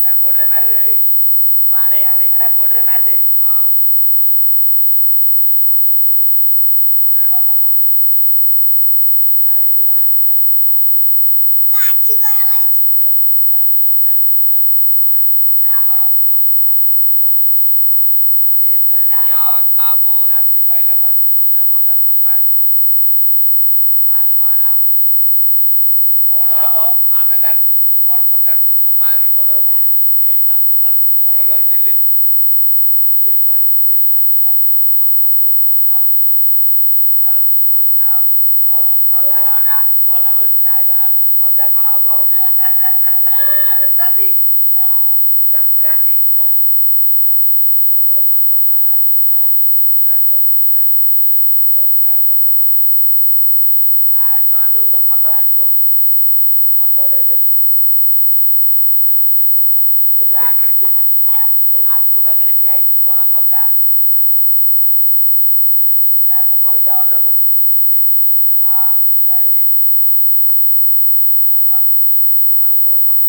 ଏଟା ଗୋଡରେ ମାରିଦେ। ମୁଁ ଆଣେ ଆଣେ। ଏଟା ଗୋଡରେ ମାରିଦେ। ହଁ। ଗୋଡ଼ରେ ମାରିଦେ। ଏଟା କଣ ଦେଇଥିଲ? ଗୋଡରେ ଘଷ ସବୁଦିନ। ଆରେ, ଏଇଠୁ ଗୋଡ ନେଇଯା, ଏତେ କଣ ହବ? ତା ଆଖି ପାଗଳ ହେଇଛି। ଏଇଟା ମୁଁ ଚାଲ ନ ଚାଲିଲେ ଗୋଡ଼ ହାତ ଫୁଲିବ। ଏଟା ଆମର ଅଛି ମ। ବେରା ବେରା କି ବୁଲରେ ବସିକି ରୁହ ନା। सारे दुनिया का बोल। ରାତି ପାଇଲେ ଘଷି ଦଉ, ତା ବଡା ସଫା ହେଇଯିବ। ସଫା ହେଲେ କଣ ଏଟା ହବ? କଣ ହବ ଆମେ ଜାଣିଛୁ, ତୁ କଣ ପଚାରୁଛୁ ସଫା ହେଲେ କଣ ହବ? ଏଇ ସବୁ କରୁଛି ମୋ। ଭଲ ଥିଲେ ଯିଏ ପାରେ ସିଏ ମାଇକିନା ଦିଅ। ମର୍ଦ ପୁଅ ମୁହଁଟା ହଉଛି ଅସଲ। ମୁହଁଟା ଭଲ। ଅଜା। ମୁହଁଟା ଭଲ ବୋଲି ତତେ I ବାହାରିଲା। ଅଜା, କଣ ହବ? ଏଟା ଠିକ, ଏଟା ପୁରା ଠିକ। ପୁରା ଠିକ। ମୋ ବୋଉ ନହେଲେ ଜମା ବାହାରିନି। ବୁଢା ବୁଢା କେବେ କେବେ ଅନ୍ୟାୟ କଥା କହିବ? 500 ଟଙ୍କା ଦେବୁ ତ ଫଟୋ ଆସିବ। ହଁ? ତ ଫଟୋ ଗୋଟେ ଏଠି ଫଟୋ ଦେ। ଏତେ ଗୋଟେ କଣ ହବ? ଏଇ ଯୋଉ ଆଖୁ ପାଖରେ ଠିଆ ହେଇଥିଲୁ କଣ ମକା। ନେଇଛି ଫଟୋଟା କଣ ତା ଘରକୁ କେଜାଣି। ଏଟା ମୁଁ କହିଛି, ଅର୍ଡର କରିଛି। ନେଇଛି ମଧ୍ୟ। ହଁ, ଏଟା ନେଇଛି। ଏଇଠି ହଁ। ଚାଲ ଆରେ ବା, ଖାଇବା। ଫଟୋ ନେଇଛୁ? ଆଉ ମୋ ଫଟୋ।